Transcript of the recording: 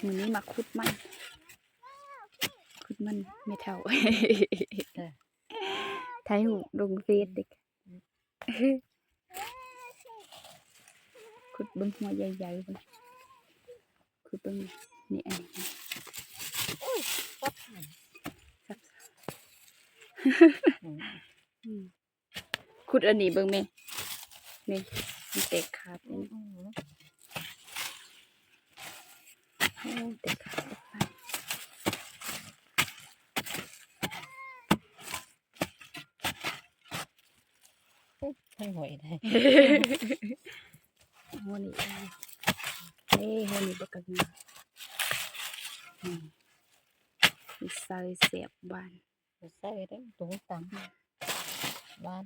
ມື້ນີ້ມາຂຸດມັນ ຂຸດມັນແມ່ເຖົ້າ ເອີ ຖ່າຍຮູບລົງເຟສເດ້. ຂຸດເບິ່ງຫົວໃຫຍ່ໆ ເບິ່ງ ຂຸດເບິ່ງ ນີ້ ອັນນີ້ ໂອ້ຍ ຈັບມັນ ຈັບ ອືມ ອືມ ຂຸດອັນນີ້ເບິ່ງແມ່ ນີ້ ມັນແຕກຂາດ ອືມ ນີ້ ໂອ້ ແຕກຂາດ ໂອ້ຍ ທັງຫວຍໄດ້ ຫົວນີ້ ເອີ ຫົວນີ້ບັກກະງາມ ອືມ ໃສ່ແຊບຫວານ ບໍ່ໃສ່ເດ້ ຕົງຕຳ ຫວານ.